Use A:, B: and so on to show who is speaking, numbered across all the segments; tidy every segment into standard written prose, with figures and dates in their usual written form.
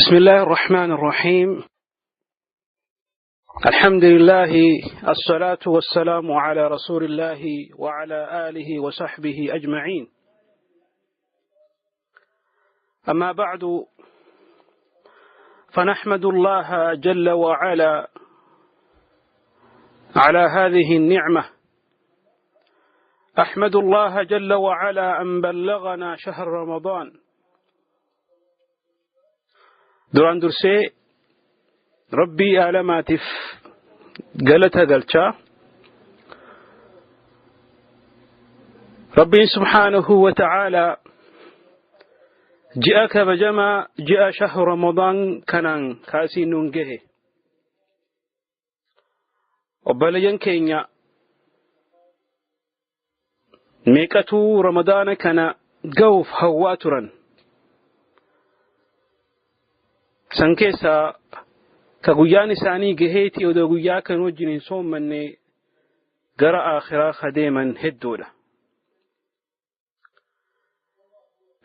A: بسم الله الرحمن الرحيم. الحمد لله، الصلاة والسلام على رسول الله وعلى آله وصحبه أجمعين. أما بعد، فنحمد الله جل وعلا على هذه النعمة. أحمد الله جل وعلا أن بلغنا شهر رمضان. Duraan dursee Rabbii aalamaatiif galata galchaa. Rabbiin subhaanahu wa ta'aalaa ji'a kabajamaa ji'a shahru Ramadaan kanaan kaasii nuun gahe. Obboleeyyan keenya meeqatuu Ramadaana kana gahuuf hawwaa turan. San keessaa ka guyyaan isaanii gaheetii odoo guyyaa kan wajjin hin soommanne gara aakhiraa ka deeman hedduudha.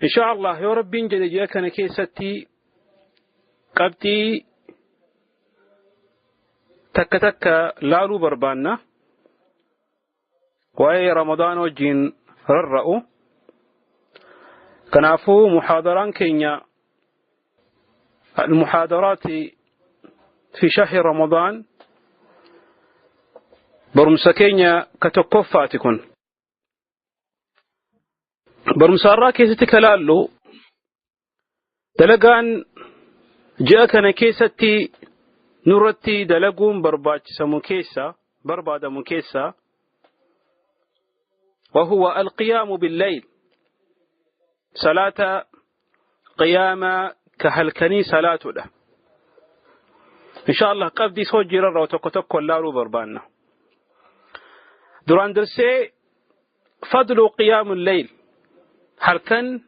A: Insha Allah yoo Rabbiin jedhe ji'a kana keessatti qabxii takka takka laaluu barbaanna. Waa'ee Ramadaana wajjin rarra'u. Kanaafuu muhaadaraan keenya المحاضرات في شهر رمضان barumsa keenya ka tokkoffaati kun. Barumsa irraa keessatti ka laallu dalagaan ji'a kana keessatti nurratti dalaguun barbaachisamu keessa barbaadamu keessa وهو القيام بالليل، صلاة قيامة كهلكني صلاة ده. إن شاء الله قبدي سوجي ررا وتوكو لالو بربانا. duraan dursee فضل قيام الليل، halkan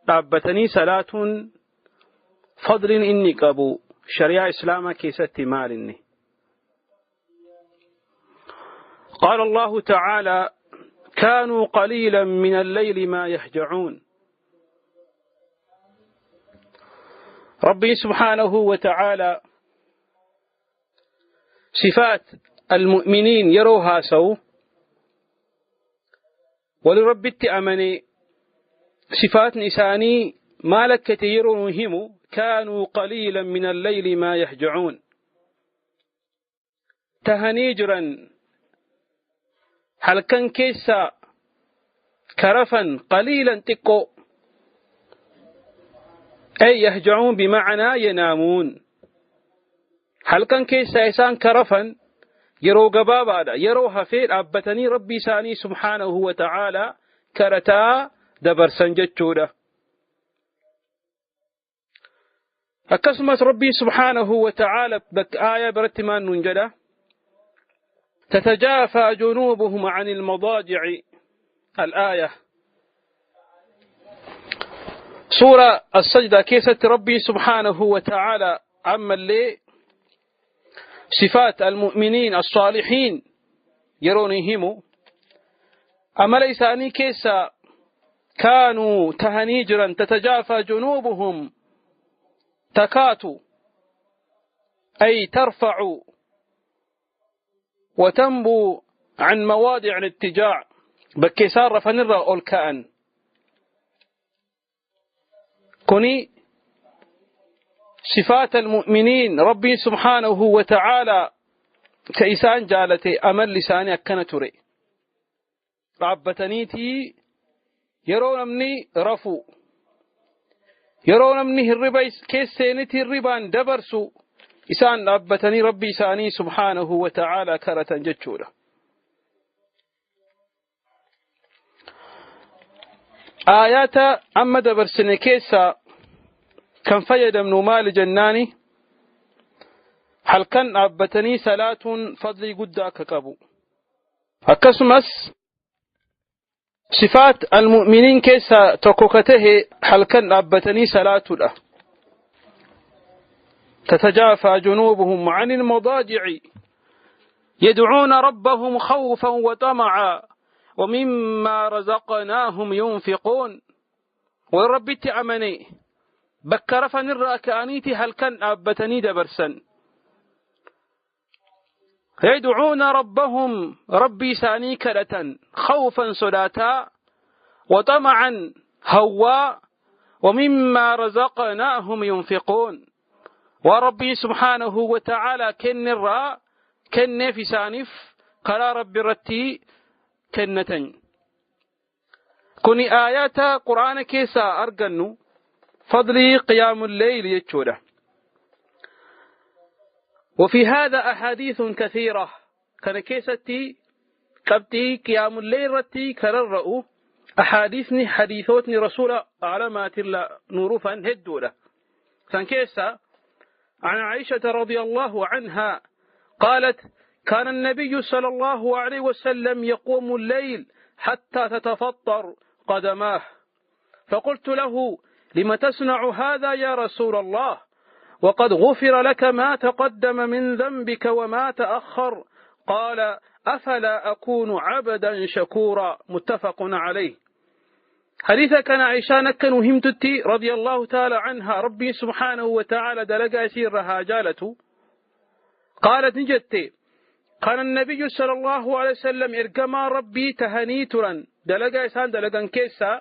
A: dhaabbatanii salaatuun fadliin inni qabu shari'aa islaamaa keessatti maal inni? قال الله تعالى: كانوا قليلا من الليل ما يهجعون. ربي سبحانه وتعالى صفات المؤمنين يروها سو ولرب التأمني صفات نساني ما لك يرونهم كانوا قليلا من الليل ما يهجعون. تهنيجرا هل كان كيسا كرفا قليلا تقو، أي يهجعون بمعنى ينامون. هل كان كيسا إسان كرفا yeroo gabaabaadha, yeroo hafee dhaabbatanii Rabbii isaanii subhaanahu wa ta'aalaa karataa dabarsan jechuudha. Akkasumas Rabbii subhaanahu wa ta'aalaa bakka aayaa biratti maal nuun jedha? تتجافى جنوبهم عن المضاجع. الآية سورة السجدة كيست ربي سبحانه وتعالى عما اللي صفات المؤمنين الصالحين يرونهم أما ليساني كيسا كانوا تهنيجرا تتجافى جنوبهم تكاتو أي ترفع وتنبو عن مواضع الاتجاع بكيسار فنرى أولكأن كوني صفات المؤمنين ربي سبحانه وتعالى كإسان جالتي أمل لساني أكنتري رعبتنيتي يرون أمني رفو يرون أمني الربا كيسينتي الربا دبرسو إسان ربتني ربي ساني سبحانه وتعالى كرة جتشورة. آيات أما دبرسني كيسا كان فيدمن مال جناني هل كان أبتني صلاة فضلي قداك كبو. أكسمس صفات المؤمنين كيسا تكوكته هل كان أبتني صلاة له تتجافى جنوبهم عن المضاجع يدعون ربهم خوفا وطمعا ومما رزقناهم ينفقون. ورب تأمني Bakka rafanirraa ka'aniiti halkan dhaabbatanii dabarsan. يدعون ربهم ربي ساني كدة خوفا صداتا وطمعا هوا ومما رزقناهم ينفقون. وربي سبحانه وتعالى كن الراء كن في سانف قال ربي رتي كنتن. كوني آيات قرآن كيسا أرجنو فضلي قيام الليل يجوده. وفي هذا أحاديث كثيرة كان كيستي قبتي قيام الليل رتي كررؤ أحاديثني حديثوتني رسول علامات الله نورفا هدوله. كان كيسا عن عائشة رضي الله عنها قالت كان النبي صلى الله عليه وسلم يقوم الليل حتى تتفطر قدماه، فقلت له لم تصنع هذا يا رسول الله وقد غفر لك ما تقدم من ذنبك وما تأخر؟ قال أفلا أكون عبدا شكورا. متفق عليه. حديث كان عائشة نكن وهمتتي رضي الله تعالى عنها ربي سبحانه وتعالى دلقا سيرها جالته. قالت نجتي قال النبي صلى الله عليه وسلم إرقما ربي تهنيترا دلقا إسان دلقا كيسا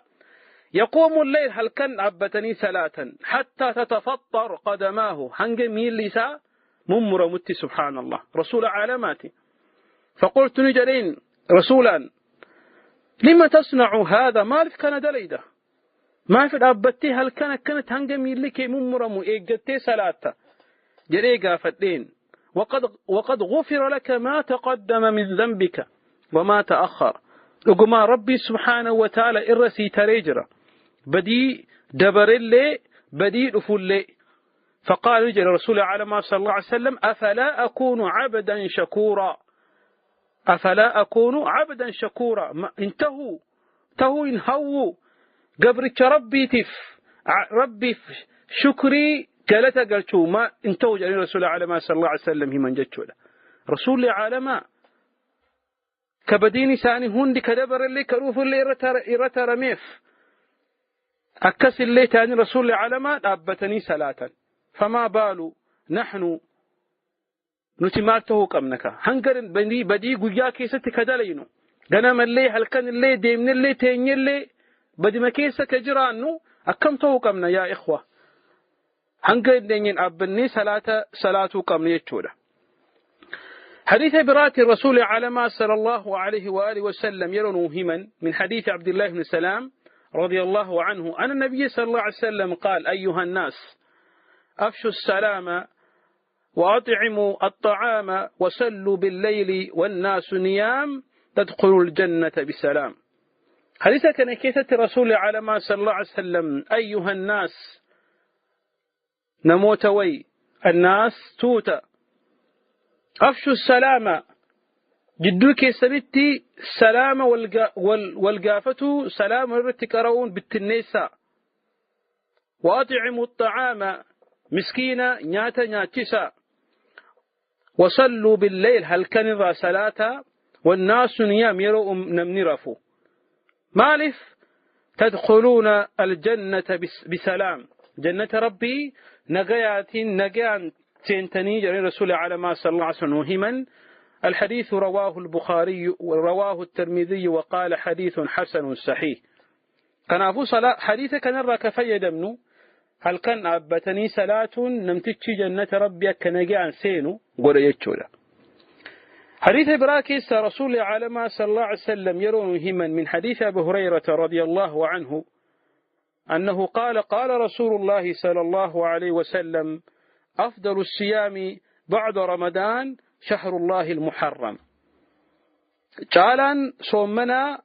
A: يقوم الليل هل كان عبتني ثلاثا حتى تتفطر قدماه هنج ميل لسا ممر متي سبحان الله رسول عالماتي. فقلت نجرين رسولا لما تصنع هذا؟ ما كان دليده ما في أبتي هل كانت هنج ميل لك ممر مؤجتي ثلاثة جريقا فتين وقد غفر لك ما تقدم من ذنبك وما تأخر. لقما ربي سبحانه وتعالى إرسي تريجرا بدي دبر اللي بدي أفل. فقال رجل رسول الله صلى الله عليه وسلم أفلا أكون عبدا شكورا، أفلا أكون عبدا شكورا. انتهوا تهو انهوا قبرك ربي تف ربي شكري قالت قالتو ما انتهوا جل رسول الله صلى الله عليه وسلم هم جتشو رسول العالم كبديني ساني هندي كدبر اللي كروف اللي إرتا رميف أكس اللي تاني رسول العالم أبتني صلاة. فما بالو نحن نتمالته قمنك هنقر بدي قجا كيسة كدلينو غنم اللي هل كان اللي ديمن اللي تين اللي بدي ما كيسة كجرانو أكمته قمنا يا إخوة هنقر دين أبني صلاة صلاة قمنا يتشوله. حديث برات الرسول على صلى الله عليه وآله وسلم يرون مهما من حديث عبد الله بن سلام رضي الله عنه أن النبي صلى الله عليه وسلم قال أيها الناس أفشوا السلام وأطعموا الطعام وسلوا بالليل والناس نيام تدخلوا الجنة بسلام. حديث كان كيسة الرسول على صلى الله عليه وسلم أيها الناس نموت وي الناس توت أفشوا السلام جدو كيسنتي سلام والقافة سلام الرتكرون بالتنيسة وأطعموا الطعام مسكينة نياتا نياتسا وصلوا بالليل هل كان صلاة والناس نيام يروا نمنرفوا مالف تدخلون الجنة بسلام جنة ربي نقيات نقيان تنتني جرين رسول على صلى الله عليه وسلم مهما. الحديث رواه البخاري ورواه الترمذي وقال حديث حسن صحيح. كنافو صلاة حديث كان الركفي دمنو هل كان أبتني صلاة نمتشي جنة ربي كنجي سينو قول يجولا. حديث براكيس رسول على صلى الله عليه وسلم يرون مهما من حديث أبو هريرة رضي الله عنه أنه قال قال رسول الله صلى الله عليه وسلم أفضل الصيام بعد رمضان شهر الله المحرم. جعلا صومنا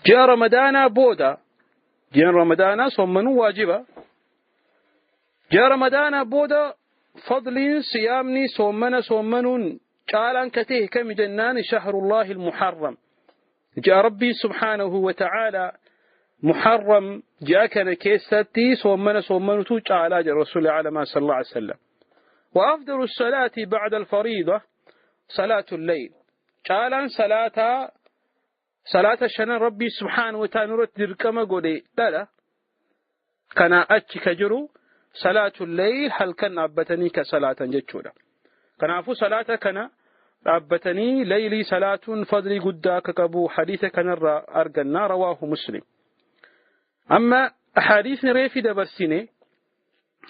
A: جاء رمضان بودا جاء رمضان صومنا واجبا جاء رمضان بودا فضل صيامني صومنا صومن جعلا كتيه كم جنان شهر الله المحرم جاء ربي سبحانه وتعالى محرم جاء كان كيستي صومنا صومنتو تعالى الرسول على صلى الله عليه وسلم. وأفضل الصلاة بعد الفريضة صلاة الليل تعالى صلاة شنان ربي سبحانه وتعالى نرد دركما قولي لا Kanaa achi ka jiru salaatu leyl halkan dhaabbatanii ka salaatan jechuudha. Kanaafuu salaata kana dhaabbatanii leylii salaatuun fadlii guddaa akka qabu hadiisa kanarraa arganna. Rawaahu Muslim. Amma ahadiisni reefi dabarsine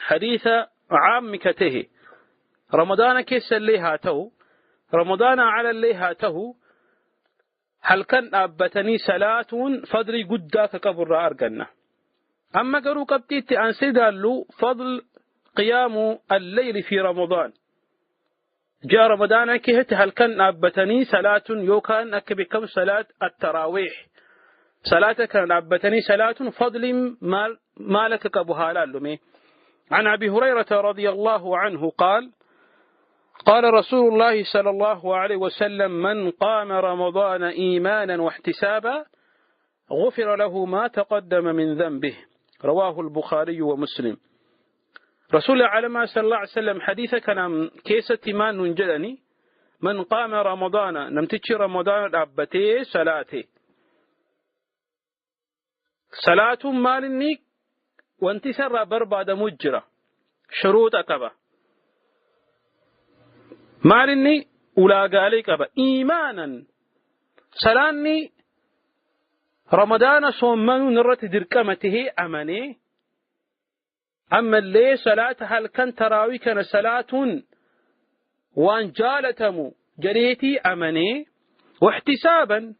A: hadiisa caammi ka tahe, Ramadaana keessa illee haa ta'u, Ramadaana ala illee haa ta'u, halkan dhaabbatanii salaatuun fadlii guddaa akka qabu irraa arganna. Amma garuu qabxii itti aansee ilaallu fadl qiyaamu alleyli fi Ramadaan. Ji'a Ramadaanaa keessatti halkan dhaabbatanii salaatuun, yookaan akka beekamu salaat at-taraawiih. Salaata kana dhaabbatanii salaatuun fadliin maal akka qabu haa laallu. عن أبي هريرة رضي الله عنه قال: قال رسول الله صلى الله عليه وسلم: من قام رمضان إيمانا واحتسابا غفر له ما تقدم من ذنبه. رواه البخاري ومسلم. رسول العالم صلى الله عليه وسلم حديث كان كيسة ما ننجلني: من قام رمضان، نمتشي رمضان أبتي صلاته، صلاة مالني وانت سر برباد مجرة شروط أكبا مالني ولا قالي قبا إيمانا سلاني رمضان صومن نرت دركمته أمني. أما اللي صلاة هل كان تراوي كان صلاة وان جالتمو جريتي أمني، واحتسابا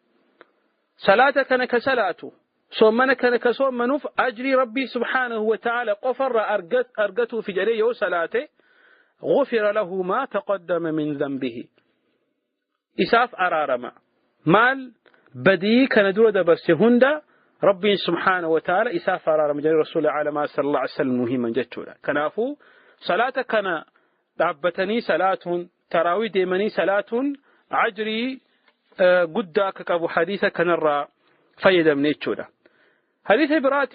A: صلاة كان كصلاته صومنا كان كصومنوف أجري ربي سبحانه وتعالى قفر أرقته في جريه صلاته غفر له ما تقدم من ذنبه. إساف أرارما مال بدي كان دور دبرس هندا ربي سبحانه وتعالى إساف أرارما جري رسول العالم صلى الله عليه وسلم مهما جتولا. كنافو صلاة كان دعبتني صلاة تراوي ديمني صلاة عجري قداك كابو حديثة كنرى فيدا من يتشولا. حديث برات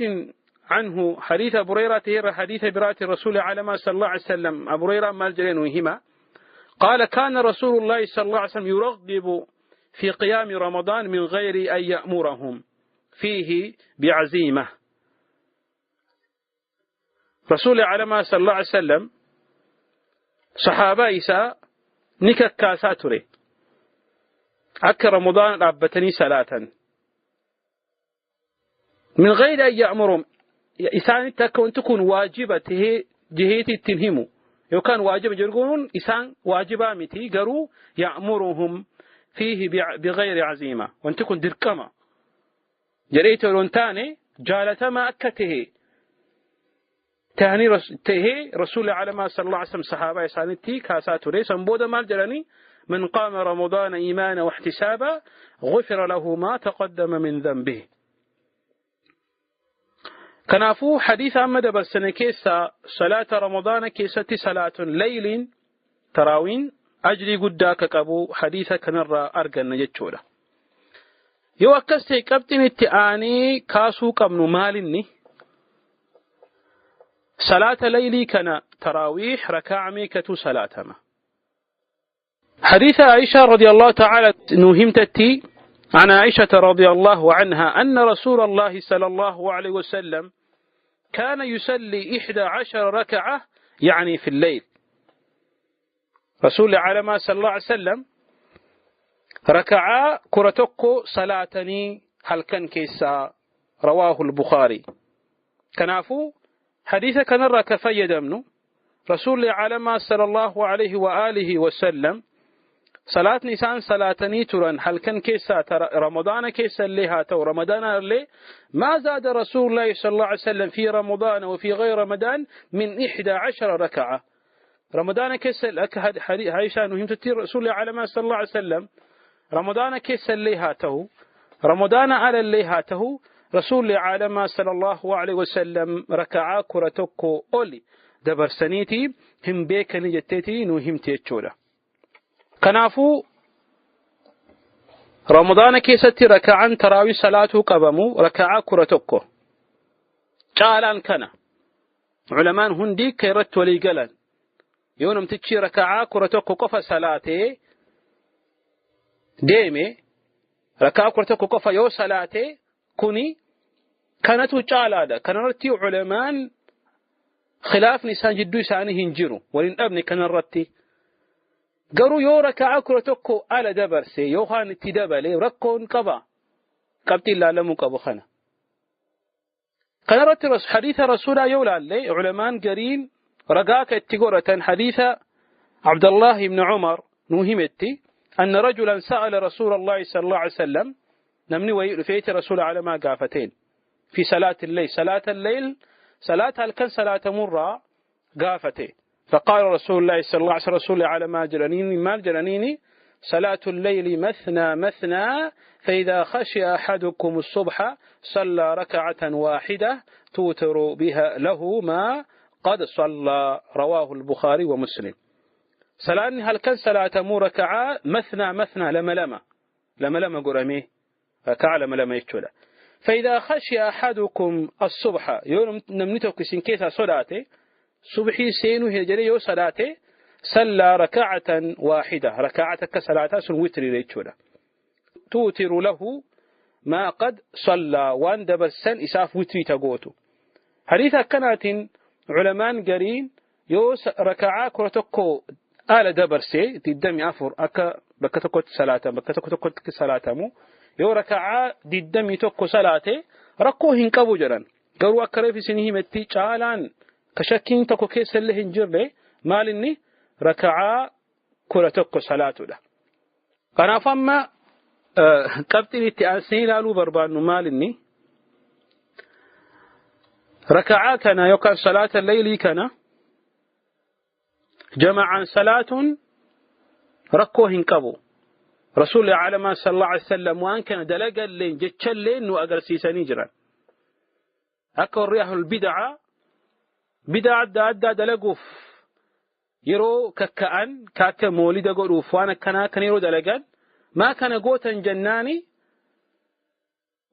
A: عنه حديث أبو هريرة حديث برات الرسول العالم صلى الله عليه وسلم. أبو هريرة مال جلين وهما قال: كان رسول الله صلى الله عليه وسلم يرغب في قيام رمضان من غير أن يأمرهم فيه بعزيمة. رسول العالم صلى الله عليه وسلم صحابة إساء نكك كاساتري أك رمضان ربتني صلاة من غير أن يأمرهم إسان تكون واجبة جهيتي تنهمو يوكان واجب جرقون إسان واجبة متي قروا يأمرهم فيه بغير عزيمة وأن تكون دركما جريت لونتاني جالتما أكته تهني تهي رسول العالم صلى الله عليه وسلم صحابة إسانتي كاساتو ليس بودا مال جراني من قام رمضان إيمانا واحتسابا غفر له ما تقدم من ذنبه. كنافو حديث أحمد برسنة كيسا صلاة رمضان كيسة صلاة ليل تراوين أجري قداك كابو حديث كنرى أرجن جتشولا. يو أكستي كابتن التآني كاسو كمنو مالني صلاة ليلي كان تراويح ركع ميكتو صلاة ما. حديث عائشة رضي الله تعالى نهمتتي عن عائشة رضي الله عنها أن رسول الله صلى الله عليه وسلم كان يصلي 11 ركعة يعني في الليل. رسول العالم صلى الله عليه وسلم ركعة كرتكو صلاتني هل كان كيسا. رواه البخاري. كنافو حديث كان ركفي دمنو رسول العالم صلى الله عليه وآله وسلم صلاة نيسان صلاتني تران هل كان كيسا رمضان كيسا لها تو رمضان اللي ما زاد رسول الله صلى الله عليه وسلم في رمضان وفي غير رمضان من 11 ركعة. رمضان كيسا لك عائشة نهم تتير رسول الله عليه صلى الله عليه وسلم رمضان كيسا لها تو رمضان على اللي هاته رسول الله عليه صلى الله عليه وسلم ركعة كرتكو أولي دبر سنيتي هم بيك نجتتي نهم تيتشولا. كنافو رمضان كيستي ركعا تراوي صلاته قبمو ركعة كرتكو قالان كان علمان هندي كيرت ولي قلن يونم تتشي ركعة كرتكو قف صلاته ديمي ركعة كرتكو قف يو صلاته كوني Kanatu caalaadha. Kanarratti culamaan khilaafni isaan jidduu isaanii hin jiru, waliin dhabne kanarratti. Garuu yoo raka'aa 11 ala dabarse yookaan itti dabale rakkoon qaba. Qabxiin ilaalamuu qabu kana. Kanarratti hadiisa rasuulaa yoo ilaalle, culamaan gariin ragaa ka itti godhatan hadiisa Abdallah ibn Umar nuu himetti, أن رجلا سأل رسول الله صلى الله عليه وسلم، namni wayii dhufeeti rasuula alamaa gaafateen في صلاة الليل، صلاة الليل، صلاة halkan salaatamurraa gaafate. فقال رسول الله صلى الله عليه وسلم، رسول على ما جلنيني ما جلنيني: صلاة الليل مثنى مثنى، فإذا خشي أحدكم الصبح صلى ركعة واحدة توتر بها له ما قد صلى. رواه البخاري ومسلم. صلاة halkan salaatamuu ركعة مثنى مثنى، lama lama lama lama godhamee, ركعة lama lama jechuudha. فإذا خشي أحدكم الصبح، yoo namni tokko isin keessaa sodaate subhii seenuu hin jedhe yoo sodaate، صلى ركعة واحدة، ركعة كصلاة sun witri jechuudha، توتر له ما قد صلى، waan dabarsan isaaf witrii tagootu. Hadiisa akkanaatiin culamaan gariin yoo raka'aa 11 ala dabarsee, 24 akka bakka tokkotti salaatamu, bakka tokko tokkotti salaatamu, yoo raka'aa 21 salaate rakkoo hin qabu jedhan. Garuu akka reef isin himetti caalaan ka shakkiin tokko keessa illee hin jirre maal inni? Raka'aa 11 salaatudha. Kanaaf amma qabxiin itti aansee ilaaluu barbaannu maal inni? Raka'aa kana yookaan salaata leeylii kana jama'aan salaatuun rakkoo hin qabu. Rasuulli alamaa صلى الله عليه وسلم waan kana dalagalleen jechalleen nu agarsiisanii jiran. Akka warri ahlul bid'aa bid'aa adda addaa dalaguuf yeroo kakka'an, ka akka moolida godhuuf waan akkanaa kan yeroo dalagan, maa kana gootan jennaani,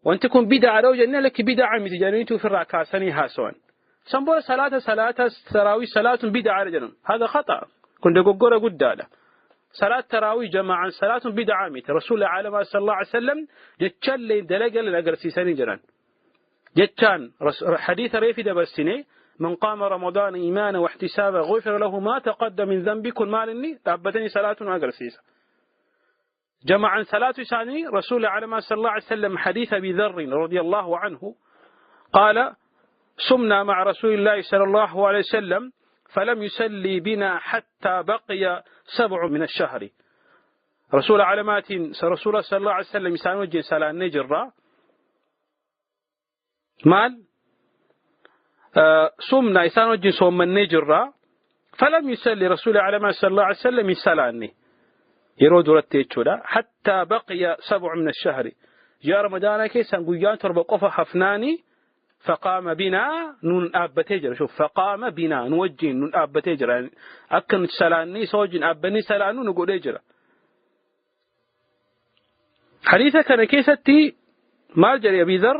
A: wanti kun bid'aadha yoo jennee, lakki bid'aa miti jedhaniitu ofirraa kaasanii haasawan. San booda salaata taraawii salaatuun bid'aadha jedhan. هذا خطأ, kun dogoggora guddaadha. Salaat taraawii jamaa'aan salaatuun bid'aa miti. Rasuulli alamaa صلى الله عليه وسلم jechallee dalagallee agarsiisanii jiran. Jechaan hadiisa reefi dabarsine, من قام رمضان إيمانا واحتسابا غفر له ما تقدم من ذنبه، kun maal inni? Dhaabbatanii salaatuun agarsiisa. جمعا صلاة ثاني رسول على صلى الله عليه وسلم، حديث أبي ذر رضي الله عنه قال: صمنا مع رسول الله صلى الله عليه وسلم فلم يسلي بنا حتى بقي 7 من الشهر. رسول علامات رسول صلى الله عليه وسلم isaan wajjin salaannee jirra. Maal sumna? Isaan wajjin soommannee jirra. فلم يسلي، رسول علامات صلى الله عليه وسلم salaanne yeroo duratti jechuudha، حتى بقي 7 من الشهر، ji'a ramadaanaa keessaan guyyaan 7 qofa hafnaani، فقام بنا، nun dhaabbatee jira. شوف، فقام بنا، nu wajjin nun dhaabbatee jira. Akka nuti salaannii isa wajjin dhaabbannee salaannu nu godhee jira. Hadiisa kana keessatti maal jedhe Abi Dhar?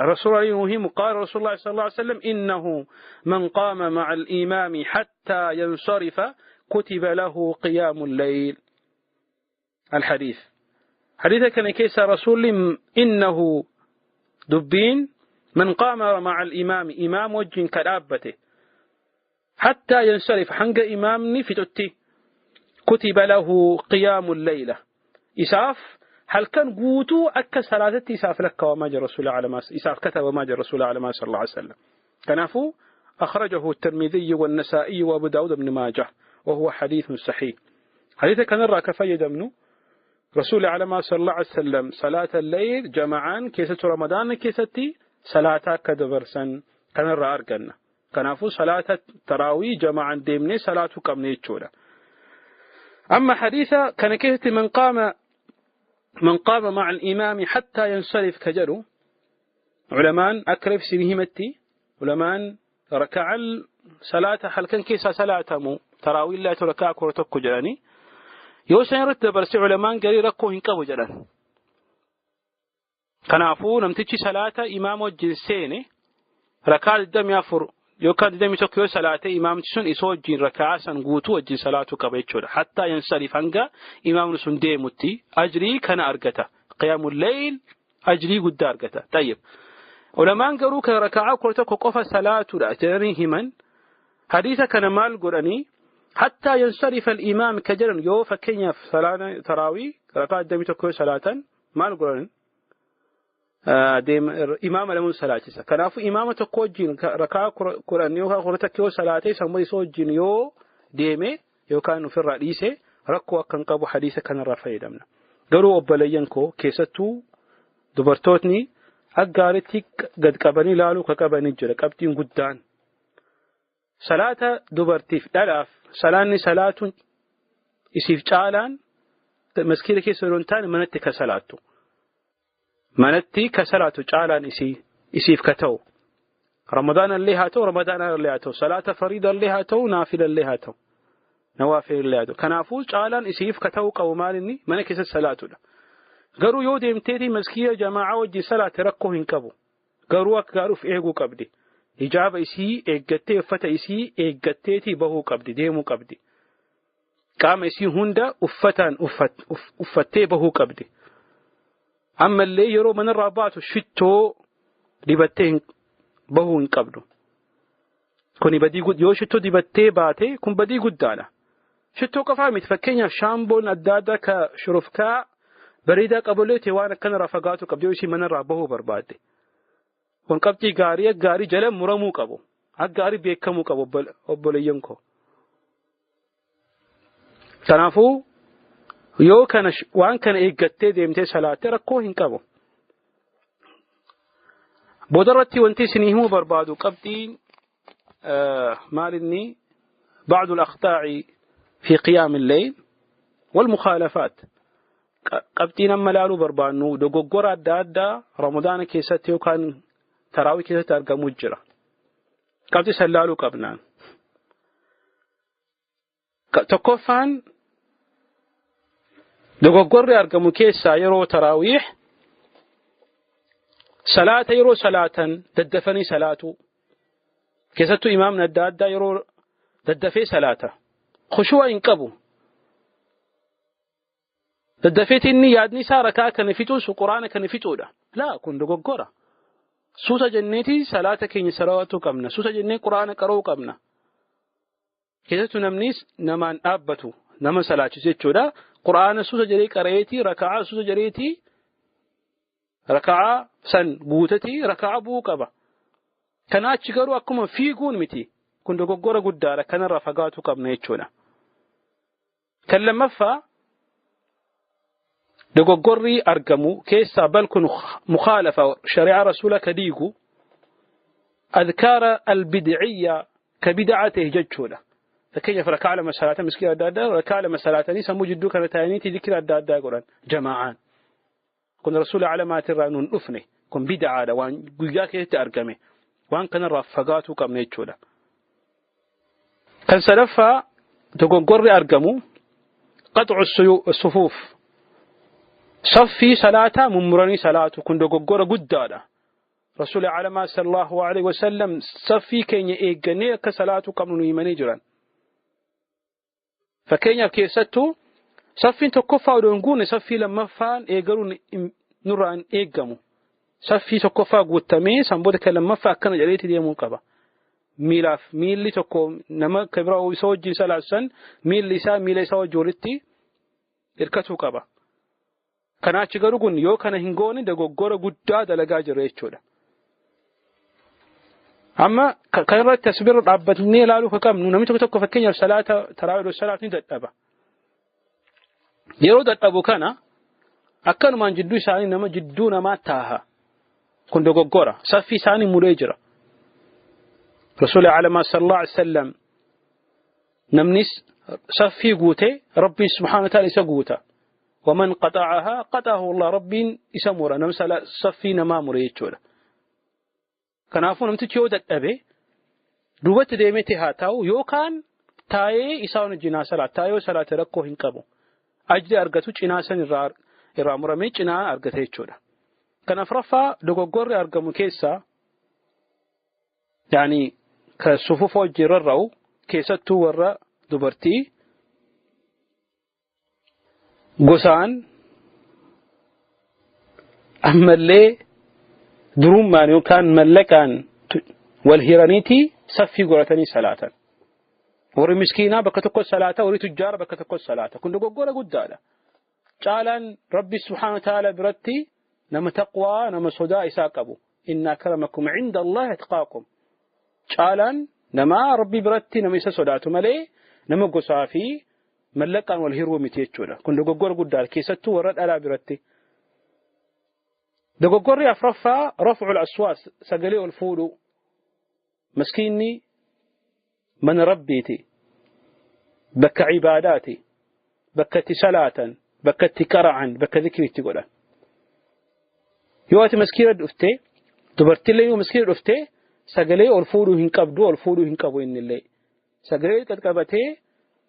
A: رسول الله مهم، قال رسول الله صلى الله عليه وسلم: إنه من قام مع الإمام حتى ينصرف كتب له قيام الليل. الحديث، حديث كان كيس رسول إنه dubbiin من قام مع الإمام، إمام wajjin ka dhaabbate، حتى ينصرف، hanga imaamni fixutti، كتب له قيام الليلة، isaaf halkan guutuu akka salaatatti isaaf lakkaawamaa jira. Rasuula alamaa isaaf katabamaa jira, rasuula alamaa صلى الله عليه وسلم. Kanaafuu أخرجه الترمذي والنسائي وأبو داود بن ماجه وهو حديث صحيح. حديث كان الرا كفيدمنو رسول على صلى الله عليه وسلم صلاة الليل جمعان كيسة رمضان كيستي صلاة كدبرسن كان الرا أرجنا. Kanaafuu صلاة تراوي جمعان deemnee صلاة qabne jechuudha. أما حديث كان كيست من قام مع الإمام حتى ينصرف ka jedhu، culamaan akka reef sinihimatti culamaan raka'an salaata halkan keessaa salaatamu taraawiillaatu raka'a 11 jedhanii, yoo san irratti dabarse culamaan garii rakkoo hin qabu jedhan. Kanaafuu namtichi salaata imaama wajjin seene rakaa 24 yookaan 21 yoo salaate, imaamti sun isa wajjin rakaa san guutuu wajjin salaatuu qaba jechuudha. حتى ينصرف، hanga imaamni sun deemutti ajrii kana argata. قيام الليل ajrii guddaa argata. طيب. Ulamaan garuu kan raka'aa 11 qofa salaatudha jedhanii himan. Hadiisa kana maal godhanii? Hattaa yansarifa al-imaam ka jedhan yoo fakkeenyaaf salaata taraawii raka'aa 21 yoo salaatan maal godhan? Imaama lamuun salaachisa. Kanaafuu imaama tokko wajjin raka'aa 10 yookaan 11 yoo salaate sammuu isa wajjin yoo deeme yookaan ofirraa dhiise rakkoo akka hin qabu hadiisa kanarraa fayyadamna. Garuu obboleeyyan koo, keessattuu dubartootni akka gaariitti gad qabanii ilaaluu ka qabanii jira qabxiin guddaan. Salaata dubartiif dhalaaf salaanni salaatuun isiif caalaan maskiida keessa yeroo hin taane manatti ka salaattu. Manatti ka salaatu caalaan isii isiif ka ta'u. Ramadaana illee haa ta'u, Ramadaana illee haa ta'u, salaata fariida illee haa ta'u, naafila illee haa ta'u. Nawaafil illee haa ta'u. Kanaafuu caalaan isiif ka ta'u qabu maal inni mana keessatti salaatudha. Garuu yoo deemteetii maskiida jamaa'aa wajjin salaate rakkoo hin qabu. Garuu akka gaarii of eeguu qabdi. Hijaaba isii eeggattee, uffata isii eeggatteetii bahuu qabdi, deemuu qabdi. Qaama isii hunda uffataan uffattee bahuu qabdi. Ammallee yeroo manarraa baatu shittoo dibattee bahuu hin qabdu. Kuni badii yoo shittoo dibattee baate kun badii guddaadha. Shittoo qofaa miti, fakkeenyaaf shaamboon adda addaa ka shurufkaa bareedaa qabulee ta'e waan akkanarraa fagaatu qabdi yoo isii manarraa bahuu barbaadde. Kun qabxii gaarii gaarii jala muramuu qabu. Akka gaarii beekamuu qabu, obboleeyyan koo. Kanaafuu yoo kana waan kana eeggattee deemtee salaatte rakkoo hin qabu. Boodarratti wanti isinii himuu barbaadu qabxiin maalinni بعض الأخطاء في قيام الليل والمخالفات. Qabxiin amma ilaaluu barbaannu dogoggora adda addaa Ramadaana keessatti yookaan taraawii keessatti argamuu jira. Qabxii san ilaaluu qabnaan. Tokkoffaan, dogoggorri argamu keessaa yeroo taraawiih salaata yeroo salaatan daddafanii salaatu. Keessattuu imaamni adda addaa yeroo daddafee salaata. Khushu'a hin qabu. Daddafeeti inni yaadni isaa rakaa kana fixuus quraana kana fixuudha. Laa, kun dogoggora. Suuta jenneeti salaata keenya salaatuu qabna. Suuta jennee quraana qara'uu qabna. Keessattuu namnis namaan dhaabbatu nama salaachisu jechuudha. Quraana suuta jedhee qara'eeti, raka'aa suuta jedheeti, raka'aa san guutati raka'aa bu'uu qaba. Kanaa achi garuu akkuma fiiguun miti. Kun dogoggora guddaadha. Kanarraa fagaatuu qabna jechuudha. Kan lammaffaa, dogoggorri argamu keessaa bal kun mukhaalafa shari'aa rasuula ka diigu adkaara albidciyya ka bid'aa ta'e jechuudha. Fakkeenyaaf rakaa lama salaata miskiina adda addaa rakaa lama salaatanii sammuu jidduu kana taa'aniiti zikira adda addaa godhan jamaa'aan. Kun rasuula alamaatirraa nuun dhufne, kun bid'aadha, waan guyyaa keessatti argame waan kanarraa fagaatuu qabna jechuudha. Kan sadaffaa, dogoggorri argamu qaxcu sufuuf, saffii salaataa mummuranii salaatu, kun dogoggora guddaadha. Rasuula alamaa sallallahu alaihi wasallam saffii keenya eeggannee akka salaatuu qabnu nu himanii jiran. Fakkeenyaaf keessattuu saffiin tokkoffaa odoo hin guunne saffii lammaffaan eegaluun nurraa hin eeggamu. Saffii tokkoffaa guutamee san booda kan lammaffaa akkana jedheeti deemuu qaba. Miilaaf miilli tokko nama kan biraa isa wajjin salaasan miilli isaa miila isaa wajjin walitti hirkatuu qaba. Kanaachi garuu kun yoo kana hin goone dogoggora guddaa dalagaa jira jechuudha. Amma kan irratti as bira dhaabbatnee ilaaluu kan qabnu, namni tokko tokko fakkeenyaaf salaata taraawii salaat ni dadhaba. Yeroo dadhabu kana akkanumaan jidduu isaanii nama jidduu namaa taaha. Kun dogoggora. Saffii isaanii muree jira. Rasuula alamaa sallallahu alaihi wasallam namnis saffii guute Rabbiin subhaanahu wa ta'ala isa guuta. ومن قطعها قطعه الله, Rabbiin isa mura nam saffii namaa mure jechuudha. Kanaafuu namtichi yoo dadhabe duubatti deemeeti haa taa'u yookaan taa'ee isaan wajjin haa salaatu. Taa'ee yoo salaate rakkoo hin qabu. Ajri argatu cinaa san irraa muramee cinaa argata jechuudha. Kan afuraffaa, dogoggorri argamu keessaa yaani ka sufufa wajjin rarra'u, keessattuu warra dubartii, gosaan ammallee Durummaan yookaan mallaqaan wal hiraniiti saffii godhatanii salaatan. Warri miskiinaa bakka tokko salaata, warri tujjaara bakka tokko salaata. Kun dogoggora guddaadha. Caalaan Rabbi subhaanahu wa ta'ala biratti nama taqwaa, nama sodaa isaa qabu. Inna akramakum cinda Allahi atqaakum. Caalaan nama Rabbi biratti nama isa sodaatu malee nama gosaa fi mallaqaan wal hiruu miti jechuudha. Kun dogoggora guddaadha. Keessattuu warra dhalaa biratti. Dogoggorri afraffaa raf'ul aswaat, sagalee ol fuudhuu. Maskiinni mana Rabbiiti. Bakka ibaadaati. Bakka itti salaatan, bakka itti qara'an, bakka zikrii itti godhan. Yoo ati maskiina dhufte, dubartillee yoo maskiina dhufte, sagalee ol fuudhuu hin qabdu, ol fuudhuu hin qabu innillee. Sagalee qaqqabatee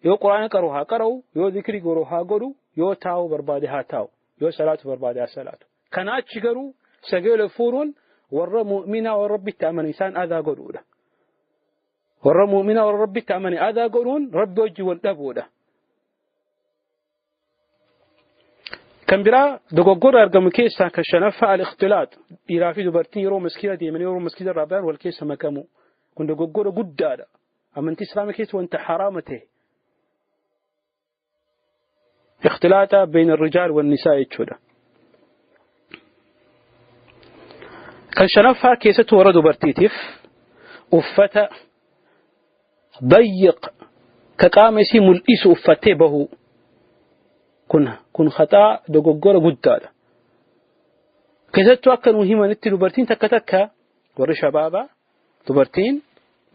A: yoo Quraana qaru haa qara'u, yoo zikrii godhu haa godhu, yoo taa'u barbaade haa taa'u, yoo salaatu barbaade haa salaatu. Kana achi garuu sagalee ol fuudhuun warra mu'minaa, warra Rabbitti amane isaan adaa godhuudha. Warra mu'minaa, warra Rabbitti amane adaa godhuun Rabbi wajji wal dhabuudha. Kan biraa dogoggora argamu keessaa kan shanaffaa al-ikhtilaax, dhiiraa fi dubartiin yeroo maskiina deemanii yeroo maskiina irraa bayan wal keessa makamu. Kun dogoggora guddaadha. Amantii Islaamaa keessa wanta haraama ta'e. Ikhtilaaxa bayna rijaal wan nisaa jechuudha. Kan shanaffaa keessattuu warra dubartiitiif uffata dayyiq ka qaama isii mul'isu uffattee bahuu, kun haxaa dogoggora guddaadha. Keessattuu akka nu himanitti dubartiin takka takka, warri shabaabaa, dubartiin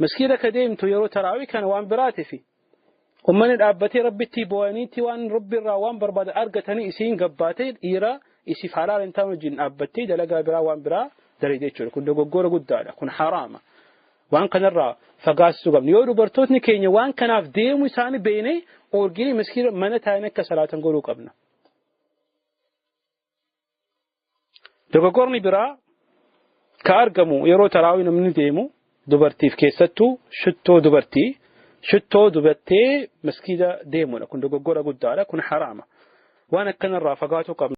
A: maskiida ka deemtu yeroo taraawii kana waan biraatifi ummanni dhaabbatee Rabbitti boo'aniitti waan Rabbi irraa waan barbaadan argatanii, isiin gabbaatee dhiira isiif halaala hin taane wajjin dhaabbattee dalagaa biraa waan biraa dalagde jechuudha. Kun dogoggora guddaadha. Kun haraama. Waan kanarraa fagaachisuu qabna. Yoo dubartootni keenya waan kanaaf deemu isaanii beeknee oorginii maskiina mana taa'anii akka salaatan godhuu qabna. Dogoggorni biraa ka argamu yeroo taraawii namni deemu dubartiif keessattuu shittoo, dubartii shittoo dubattee maskiida deemudha. Kun dogoggora guddaadha. Kun haraama. Waan akkanarraa fagaatuu qabna.